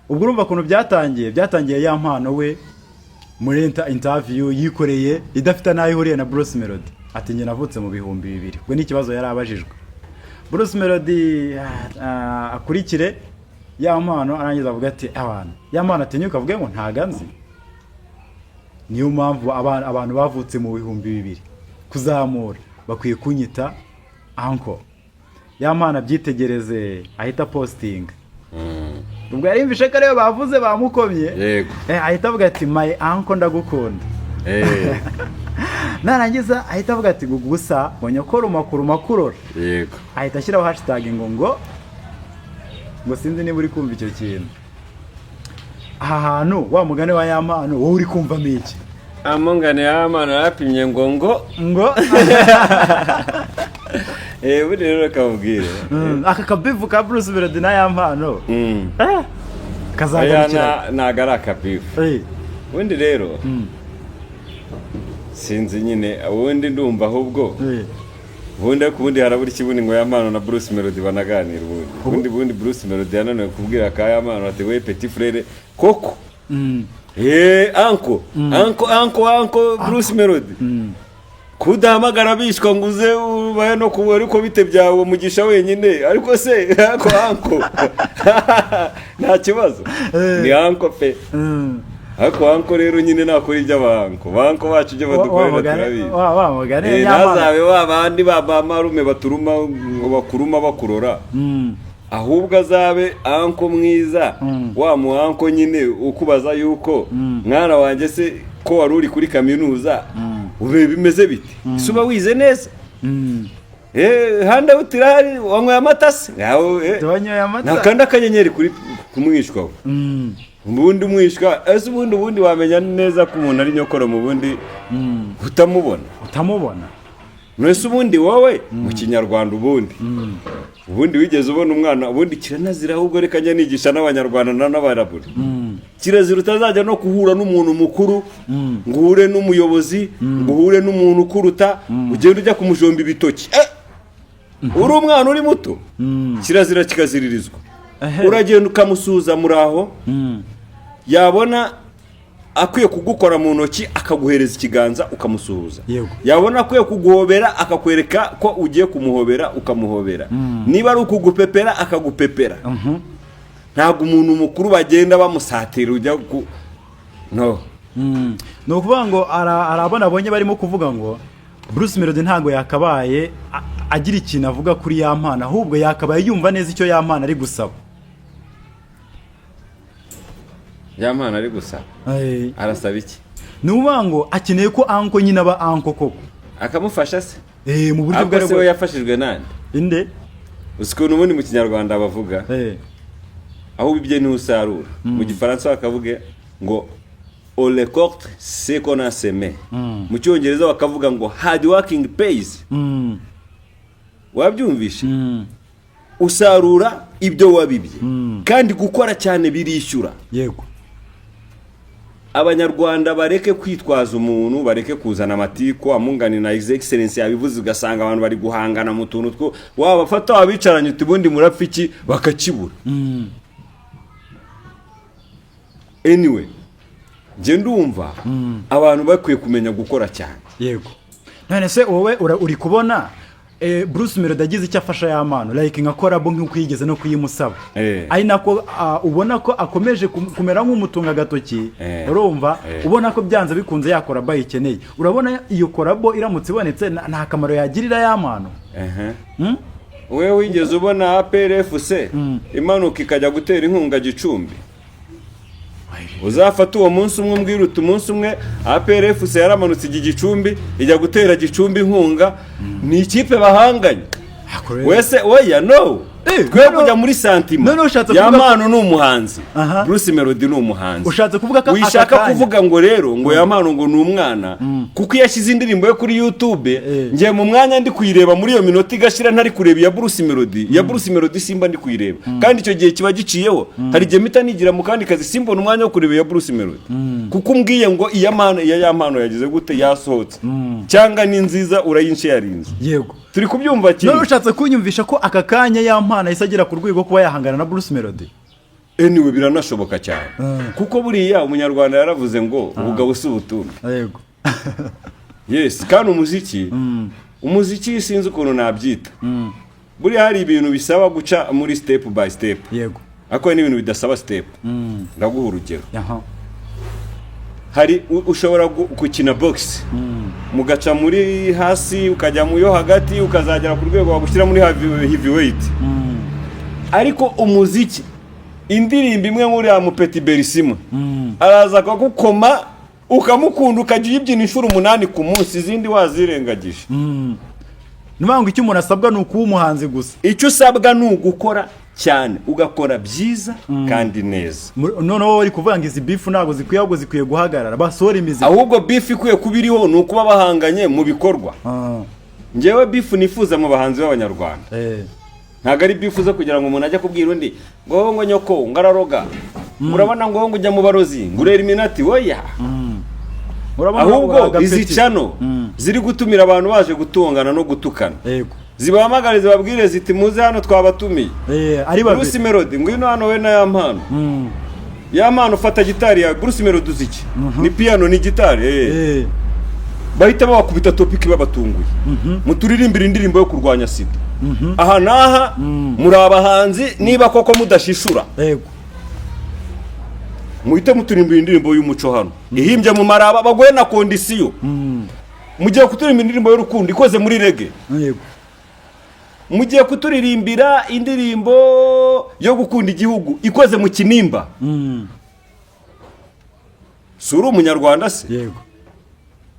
ubwo urumva ukuntu byatangiye. Yampano we muri interview yikoreye idafite n'aho ihuriye na Bruce Melody, ati: "Njye navutse mu 2000." Ubwo ni ikibazo yari abajijwe. Bruce Melody akurikire Yampano, arangiza avuga ati abantu, Yampano atinyuka avuge ngo ntago anzi. Niyo mpamvu abantu bavutse mu 2000 kuzamura bakwiye kunyita uncle. Yampano abyitegereze, ahita postinga. Ubwo yarimvishe ko ariyo bavuze bamukomye. Ahita avuga ati: "My uncle, ndagukunda." Narangiza ahita avuga ati ngo gusa ngo nyokoruma kuruma kurora. Ahita ashyiraho hashtag ngo sinzi niba uri kumva icyo kintu. Aha hantu, wa mugani wa Yampano, wowe uri kumvamo iki? Amungane y'amana yarapimye ngo ngo Buriya rero kamubwire. Aka kabeef ka Bruce Melody na Yampano Oya, kazagarukira? Ntago ari akabeef. Ubundi rero sinzi nyine, ubundi ndumva ahubwo ubundi, ariko ubundi harabura ikibundi ngo Yampano na Bruce Melody banaganira. Ubundi Bruce Melody yananiwe kubwira ka Yampano ati: "We petit frère koko, uncle, uncle, uncle, uncle Bruce Melody, kudahamagara bishwa ngo uze ubaye no kuba, ariko bite byawe mugisha wenyine?" Ariko se uncle, uncle, nta kibazo, ni uncle pe. Ariko uncle rero nyine nakora iby'abauncle, bauncle bacu ibyo badukorera turabizi. Wa mugani Yampano. Ntazabe wa bandi ba bamarume baturuma ngo bakuruma bakurora, ahubwo azabe uncle mwiza, wa mu uncle nyine ukubaza yuko: "Mwana wanjye se, ko wari uri kuri kaminuza, ube bimeze bite? Ese uba wize neza? Handout irahari? Wanyweye amata se?" Ngaho, Wanyoye amata? Nakanda akanyenyeri kuri kumwishwa we. Ubundi umwishwa ese, ubundi wamenya neza ko umuntu ari nyokoro mu bundi utamubona? Utamubona. Mwese ubundi wowe mu Kinyarwanda, ubundi wigeze ubona umwana? Ubundi kiranazira, ahubwo reka njya nigisha n'Abanyarwanda n'Abarabura, kirazira utazajya no guhura n'umuntu mukuru, ngo uhure n'umuyobozi, ngo uhure n'umuntu ukuruta, ugenda ujya kumujomba ibitoki. Uri umwana, uri muto, kirazira kikaziririzwa. Uragenda ukamusuhuza: "Muraho." Yabona akwiye kugukora mu ntoki, akaguhereza ikiganza, ukamusuhuza. Yabona akwiye kuguhobera, akakwereka ko ugiye kumuhobera, ukamuhobera. Niba ari ukugupepera, akagupepera. Ntabwo umuntu mukuru bagenda bamusatira ujya ku no. Ni ukuvuga ngo hari abo nabonye barimo kuvuga ngo Bruce Melody ntabwo yakabaye agira ikintu avuga kuri Yampano, ahubwo yakabaye yumva neza icyo Yampano ari gusaba. Yampano ari gusaba? Arasaba iki? Ni ukuvuga ngo akeneye ko uncle nyine aba uncle koko. Akamufasha se? Mu buryo Ariko bwo se we yafashijwe nande? Inde? Uzi ukuntu ubundi mu Kinyarwanda bavuga: "Aho ubibye niho usarura." Mu Gifaransa bakavuga ngo "On récolte ce qu'on a semé." Mu Cyongereza bakavuga ngo "Hard working pays." Wabyumvishe? Usarura Ibyo wabibye, kandi gukora cyane birishyura. Abanyarwanda bareke kwitwaza umuntu, bareke kuzana amatiku amungani na His Excellence yabivuze, ugasanga abantu bari guhangana mu tuntu two wabafata wabicaranye uti: "Ubundi murapfa iki?" Bakakibura. Anyway, njye ndumva abantu bakwiye kumenya gukora cyane. Yego, none se wowe uri kubona Bruce Melody agize icyo afasha Yampano, like nka collabo nk'uko yigeze no kuyimusaba, ari nako ubona ko akomeje kumera nk'umutunga agatoki, urumva, ubona ko byanze bikunze ya collabo ayikeneye. Urabona iyo collabo iramutse ibonetse nta kamaro yagirira Yampano? Ehe. Wowe wigeze ubona APR FC imanuka ikajya gutera inkunga Gicumbi? Uzafata uwo munsi umwe umbwira uti: "Umunsi umwe APR FC yaramanutse ijya Gicumbi, ijya gutera Gicumbi inkunga." Ni ikipe bahanganye wese? Oya, no. Twe kujya muri sentiment. None ushatse kuvuga Yampano ni umuhanzi, Bruce Melody ni umuhanzi. Ushatse kuvuga ko aka Wishaka kanya- kuvuga ngo rero ngo Yampano ngo ni umwana, kuko iyo ashyize indirimbo ye kuri YouTube, ngiye mu mwanya ndi kuyireba muri iyo minota igashira ntari kureba iya Bruce Melody. Iya Bruce Melody simba ndi kuyireba, kandi icyo gihe kiba giciyeho. Hari igihe mpita nigira mu kandi kazi, simbona umwanya wo kureba iya Bruce Melody, kuko umbwiye ngo iya mpano, iya Yampano yagize gute, yasohotse cyangwa ni nziza, urayinsharinze. Turi kubyumva None kimwe? ushatse kunyumvisha ko aka kanya Yampano ahise agera ku rwego kuba yahangana na Bruce Melody? Anyway, biranashoboka cyane, kuko buriya umunyarwanda yaravuze ngo ubugabo si ubutumbi. Yes, kandi umuziki sinzi ukuntu nabyita, buriya hari ibintu bisaba guca muri step by step, ariko hari n'ibintu bidasaba step. Ndaguha urugero. Hari ushobora gukina box, mugaca muri hasi, ukajya mu yo hagati, ukazagera ku rwego bagushyira muri heavyweight. Ariko umuziki, indirimbo imwe muri ya mupeti berisima araza akagukoma, ukamukunda, ukajya uyibyina inshuro 8 ku munsi, izindi wazirengagije. Ni ukuvuga ngo icyo umuntu asabwa ni ukuba umuhanzi gusa. Icyo usabwa ni ugukora cyane, ugakora byiza kandi neza. Noneho wowe uri kuvuga ngo izi beef ntabwo zikwiye, ahubwo zikwiye guhagarara, basohora imiziki. Ahubwo beef ikwiye kuba iriho ni ukuba bahanganye mu bikorwa. Ngewe beef nifuza mu bahanzi b'abanyarwanda ntabwo ari beef zo kugira ngo umuntu ajye kubwira undi ngo wowe, ngo nyoko ngo araroga, urabona, ngo wowe ngo ujya mu barozi, ngo urera iminati. Oya. Urabona Ahubwo agapeti. izi channel ziri gutumira abantu baje gutongana no gutukana, zibahamagare, zibabwire ziti: "Muze hano, twabatumiye." Ari Bruce babiri. Melody, ngwino hano we na Yampano. Yampano, ufata gitari yawe. Bruce Melody, uzi iki? Ni piano, ni gitari. Bahita babakubita topic babatunguye: "Muturirimbire indirimbo yo kurwanya sida aha n'aha. Muri abahanzi, niba koko mudashishura, muhite muturimbira indirimbo y'umuco hano ihimbye mu maraba, baguhe na condition. Mugiye kuturirimba indirimbo y'urukundo ikoze muri reggae, mugiye kuturirimbira indirimbo yo gukunda igihugu ikoze mu kinimba." Si uri umunyarwanda se? Yego.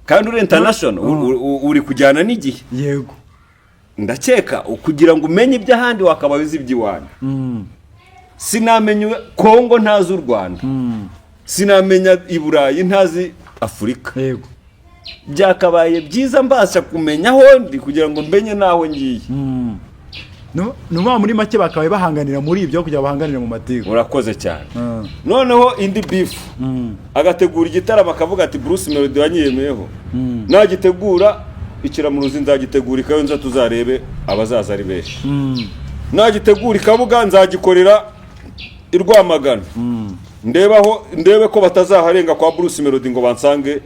Kandi uri international, uri kujyana n'igihe. Ndakeka kugira ngo umenye iby'ahandi wakaba uzi iby'iwanyu. Sinamenya Kongo ntazi u Rwanda, sinamenya i Burayi ntazi Afurika. Byakabaye byiza mbasha kumenya aho ndi kugira ngo mbenye n'aho ngiye. Ni ukuvuga muri make bakabaye bahanganira muri ibyo kugira ngo bahanganire mu matiku. Urakoze cyane. Noneho indi beef, agategura igitaramo akavuga ati: "Bruce Melody wanyiyemeyeho, nagitegura ikiramuruzi nzagitegura i Kayonza, tuzarebe abazaza ari benshi. Nagitegura i Kabuga, nzagikorera i Rwamagana, ndebe aho, ndebe ko batazaharenga kwa Bruce Melody ngo bansange."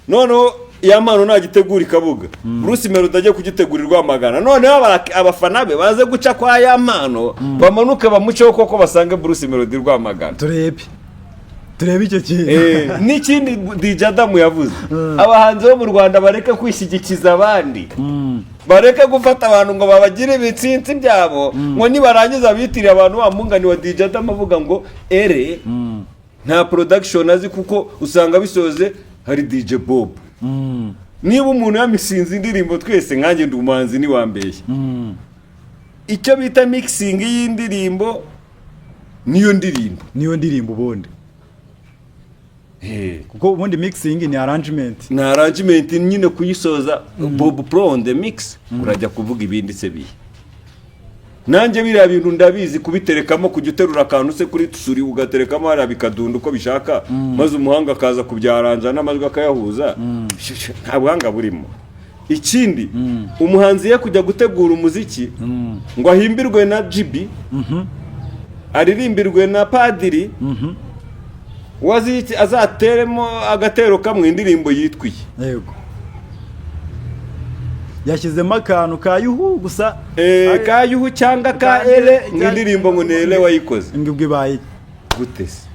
Noneho Yampano nagitegura i Kabuga, Bruce Melody ajye kugitegura i Rwamagana, noneho abafana be baze guca kwa Yampano, bamanuke bamuceho koko basange Bruce Melody i Rwamagana. Turebe icyo kintu. N'ikindi DJ Adamu yavuze, abahanzi bo mu Rwanda bareke kwishyigikiza abandi, bareke gufata abantu ngo babagire ibitsinsi byabo, ngo nibarangiza bitiriye abantu. Wa mungani wa DJ Adamu avuga ngo ere nta production azi, kuko usanga bisoze hari DJ Bob. Niba umuntu yamisinze indirimbo, twese, nkanjye ndi umuhanzi, ntiwambeshya, icyo bita mixing y'indirimbo niyo ndirimbo. Niyo ndirimbo ubundi, kuko ubundi mixing ni arrangement. Ni arrangement nyine, kuyisoza. Bob Pro on the mix, urajya kuvuga ibindi se bihe? Nanjye biriya bintu ndabizi, kubiterekamo, kujya uterura akantu se kuri souris, ugaterekamo hariya bikadunda uko bishaka, maze umuhanga akaza kubyaranja n'amajwi akayahuza. Nta buhanga burimo. Ikindi, umuhanzi ye kujya gutegura umuziki ngo ahimbirwe na GB, aririmbirwe na padiri wazi, azateremo agatero kamwe, indirimbo yitwiye. Yego, yashyizemo akantu ka yuhu gusa. Ka yuhu cyangwa ka ere, ngo indirimbo ngo ni ere wayikoze. Ngo ubwo ibaye Gute se?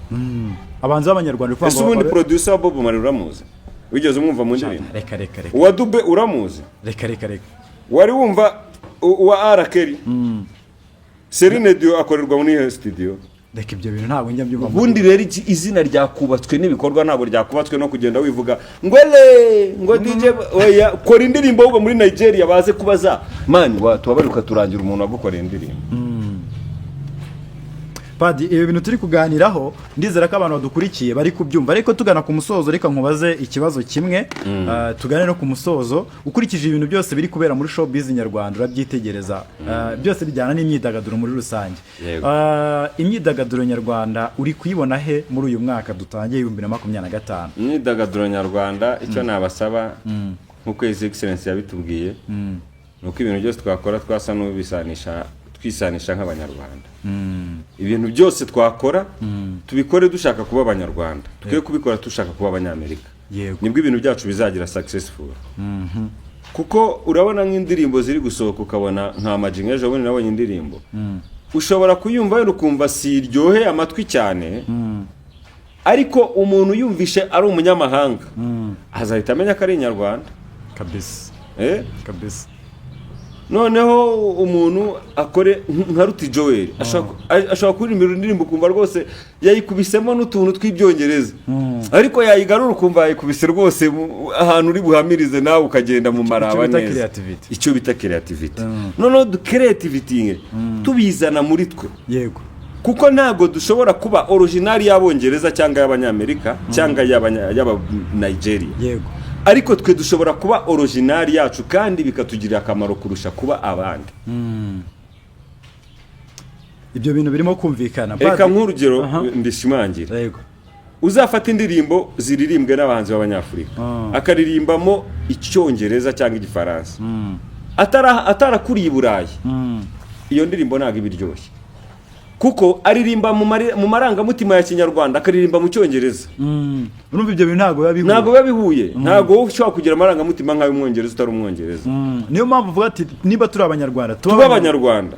Abahanzi b'abanyarwanda uri kuvuga Ese ngo ubundi producer wa Bob Marley uramuzi? Wigeze umwumva mu ndirimbo? Reka, reka, reka. Uwa Dube uramuzi? Reka, reka, reka. Wari wumva uwa R Kelly? Celine Dion akorerwa muri iyo studio? Reka, ibyo bintu ntabwo njya mbyumva. Ubundi rero izina ryakubatswe n'ibikorwa, ntabwo ryakubatswe no kugenda wivuga ngo ele, ngo DJ. Oya, kora indirimbo ahubwo muri Nigeria baze kubaza: "Man, watubabarira ukaturangira umuntu wagukoreye indirimbo?" Padi, ibi bintu turi kuganiraho, ndizera ko abantu badukurikiye bari kubyumva, ariko tugana ku musozo, reka nkubaze ikibazo kimwe, tugane no ku musozo. Ukurikije ibintu byose biri kubera muri showbiz nyarwanda, urabyitegereza, byose bijyana n'imyidagaduro muri rusange. Yego. Imyidagaduro nyarwanda uri kuyibona he muri uyu mwaka dutangiye, 2025? Imyidagaduro nyarwanda, icyo nabasaba, nk'uko His Excellence yabitubwiye, ni uko ibintu byose twakora twasa n'ubisanisha, twisanisha nk'abanyarwanda. Ibintu byose twakora tubikore dushaka kuba abanyarwanda, twe kubikora dushaka kuba abanyamerika. Nibwo ibintu byacu bizagira successful, kuko urabona nk'indirimbo ziri gusohoka, ukabona nka Ama G. Nk'ejo bundi nabonye indirimbo, ushobora kuyumva wenda ukumva si iryoheye amatwi cyane, ariko umuntu yumvishe ari umunyamahanga azahita amenya ko ari inyarwanda. Kabisa. Eh? Kabisa. Noneho umuntu akore nka Ruti Joel, ashobora kuririmba indirimbo ukumva rwose yayikubisemo n'utuntu tw'ibyongereza, ariko yayigarura ukumva yayikubise rwose ahantu uri buhamirize nawe ukagenda mu maraba Bita neza. Creativity. Icyo bita creativity. Noneho creativity tubizana muri twe, kuko ntabwo dushobora kuba original y'abongereza cyangwa y'abanyamerika cyangwa y'aba Nigeria, ariko twe dushobora kuba original yacu kandi bikatugirira akamaro kurusha kuba abandi. Ibyo bintu birimo kumvikana. Reka nk'urugero mbishimangira. Uzafata indirimbo ziririmbwe n'abahanzi b'abanyafurika, akaririmbamo icyongereza cyangwa igifaransa, atarakuriye i Burayi, iyo ndirimbo ntabwo iba iryoshye, kuko aririmba mu marangamutima ya kinyarwanda, akaririmba mu cyongereza. Urumva ibyo bintu ntabwo biba bihuye. Ntabwo biba bihuye. Ntabwo wowe ushobora kugira amarangamutima nk'ay'umwongereza utari umwongereza. Niyo mpamvu uvuga ati niba turi abanyarwanda, tuba abanyarwanda.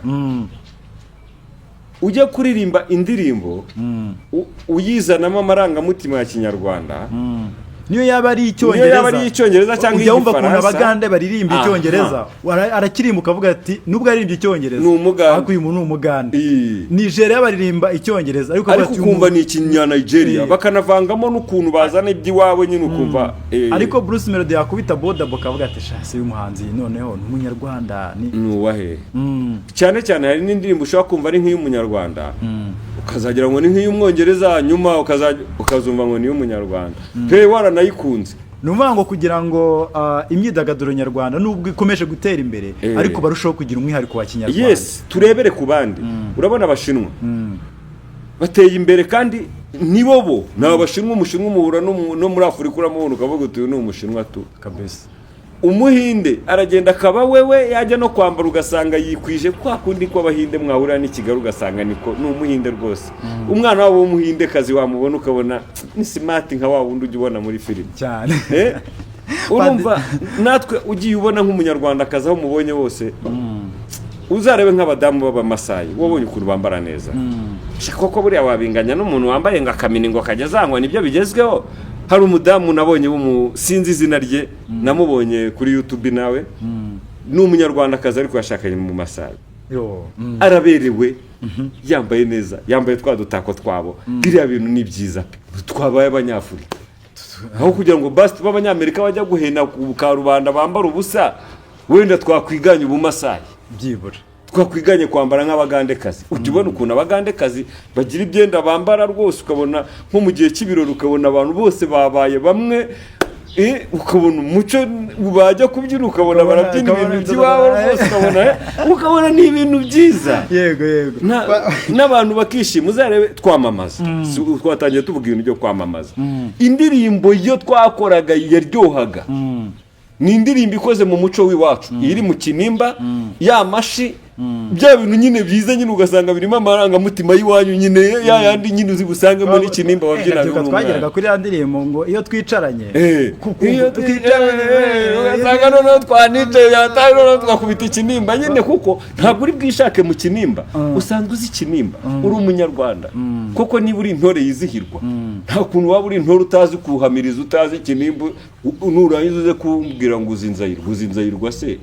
Ujya kuririmba indirimbo, uyizanamo amarangamutima ya kinyarwanda. Niyo yaba ari icyongereza. Niyo yaba ari icyongereza cyangwa Ujya wumva ukuntu igifaransa. abagande baririmba icyongereza. Arakirimba ukavuga ati nubwo aririmbye icyongereza, Ni umugande. ariko uyu muntu ni umugande. Nigeria baririmba icyongereza, ariko ariko ukavuga ati, uyu ukumva muntu- ni ikinyanigeria, bakanavangamo n'ukuntu bazana iby'iwabo nyine, ukumva Ariko Bruce Melody yakubita boda, akavuga ati shasi, uyu muhanzi noneho ni umunyarwanda, ni Ni uwahe? Cyane cyane hari n'indirimbo ushobora kumva ari nk'iy'umunyarwanda, ukazagira ngo ni nk'iy'umwongereza, nyuma ukazumva ngo ni iy'umunyarwanda pe, waranayikunze. Ni ukuvuga ngo kugira ngo imyidagaduro nyarwanda, nubwo ikomeje gutera imbere, ariko barushaho kugira umwihariko wa kinyarwanda. Yes, turebere ku bandi. Urabona abashinwa bateye imbere, kandi nibo bo ni abashinwa. Umushinwa umuhura no muri Afurika uramubona ukavuga uti uyu ni umushinwa tu. Umuhinde aragenda akaba wewe, yajya no kwambara ugasanga yikwije kwa kundi kw'abahinde, mwahurira n'i Kigali ugasanga niko ni umuhinde rwose. Umwana wabo w'umuhindekazi wamubona ukabona ni smart nka wa wundi ujya ubona muri filime. Cyane. Urumva natwe ugiye ubona nk'umunyarwandakazi aho umubonye wose, uzarebe nk'abadamu b'abamasayi, wabonye ukuntu bambara neza. Koko buriya wabinganya n'umuntu wambaye ngo akamini, ngo akajya azangwa nibyo bigezweho? Hari umudamu nabonye sinzi izina rye, namubonye kuri YouTube, nawe ni umunyarwandakazi ariko yashakanye mu Masayi. Yo. Araberewe, yambaye neza, yambaye twa dutako twabo. Biriya bintu ni byiza pe. Twabaye abanyafurika aho kugira ngo basi tube abanyamerika bajya guhena ku karubanda bambara ubusa. Wenda twakwiganye ubumasayi. Byibura. Twakwiganye kwambara nk'abagandekazi. Ujya ubona ukuntu abagandekazi bagira ibyenda bambara rwose, ukabona nko mu gihe cy'ibirori ukabona abantu bose babaye bamwe. Ukabona umuco, bajya kubyina ukabona Ukabona- barabyina ukabona ibintu by'iwabo rwose, ukabona ni ibintu byiza. yego yego N'abantu bakishima. Uzarebe twamamaza. Twatangiye tuvuga ibintu byo kwamamaza. Indirimbo iyo twakoraga yaryohaga ni indirimbo ikoze mu muco w'iwacu, iri mu kinimba, ya mashi, bya bintu nyine byiza nyine, ugasanga birimo amarangamutima y'iwanyu nyine, ya yandi nyine uzi busangemo n'ikinimba wabyinaga Ndabyibuka uri twageraga umwana. kuri ya ndirimbo ngo "Iyo twicaranye". Iyo twicaranye, ugasanga noneho twanicaye yataye, noneho tugakubita ikinimba nyine, kuko ntabwo uri bwishake mu kinimba, usanzwe uzi ikinimba, uri Umunyarwanda koko. Niba uri intore yizihirwa, nta kuntu waba uri intore utazi kuhamiriza, utazi ikinimba. Nurangiza uze kumbwira ngo uzi Nzayirwa. Uzi Nzayirwa se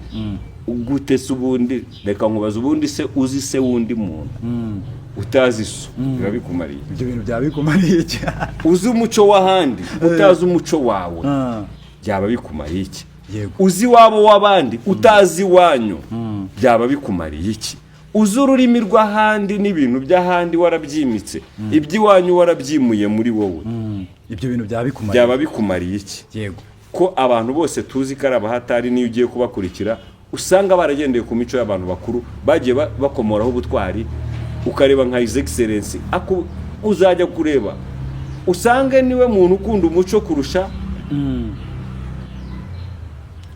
gute se? Ubundi reka nkubaze, ubundi se uzi se wundi muntu utazi so, biba bikumariye? Ibyo bintu byaba bikumariye iki? Uzi umuco w'ahandi utazi umuco wawe, byaba bikumariye iki? Uzi iwabo w'abandi utazi iwanyu, byaba bikumariye iki? Uzi ururimi rw'ahandi n'ibintu by'ahandi warabyimitse, iby'iwanyu warabyimuye muri wowe, Ibyo bintu byaba bikumariye? Byaba bikumariye iki? Ko abantu bose tuzi ko ari abahatari, niyo ugiye kubakurikira usanga baragendeye ku mico y'abantu bakuru bagiye bakomoraho ubutwari. Ukareba nka His Excellence, uzajya kureba usange niwe muntu ukunda umuco kurusha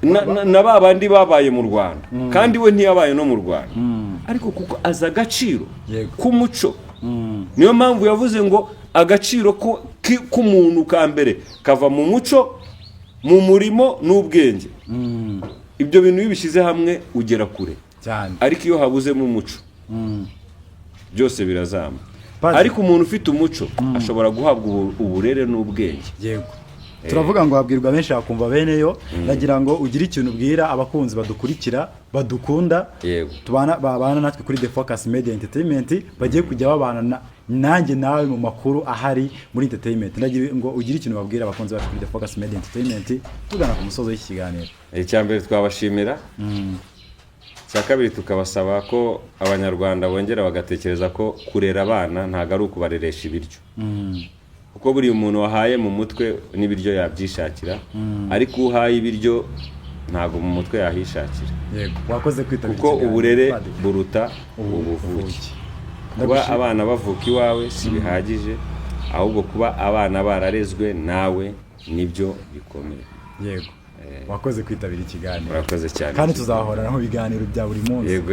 na ba bandi babaye mu Rwanda, kandi we ntiyabaye no mu Rwanda, ariko kuko azi agaciro k'umuco. Niyo mpamvu yavuze ngo agaciro k'umuntu ka mbere kava mu muco, mu murimo n'ubwenge. Ibyo bintu iyo ubishyize hamwe ugera kure. Ariko iyo habuzemo umuco, byose birazamba. Ariko umuntu ufite umuco ashobora guhabwa uburere n'ubwenge. Yego, turavuga ngo habwirwa benshi hakumva bene yo. Ndagira ngo ugire ikintu ubwira abakunzi badukurikira, badukunda, tubana, babana natwe kuri The Focus Media Entertainment, bagiye kujya babana nanjye nawe mu makuru ahari muri entertainment. Ndagira ngo ugire ikintu babwira abakunzi bacu kuri The Focus Media Entertainment, tugana ku musozo w'iki kiganiro. Icya mbere twabashimira, icya kabiri tukabasaba ko Abanyarwanda bongera bagatekereza ko kurera abana ntabwo ari ukubareresha ibiryo, kuko buriya umuntu wahaye mu mutwe n'ibiryo yabyishakira, ariko uhaye ibiryo ntabwo mu mutwe yahishakira. Yego, wakoze kwitabira Kuko ikiganiro, uburere Padiri. buruta ubuvuke. Kuba abana bavuka iwawe si bihagije, ahubwo kuba abana bararezwe nawe nibyo bikomeye. Yego, wakoze kwitabira ikiganiro. Murakoze cyane. Kandi tuzahorana mu biganiro bya buri munsi. Yego.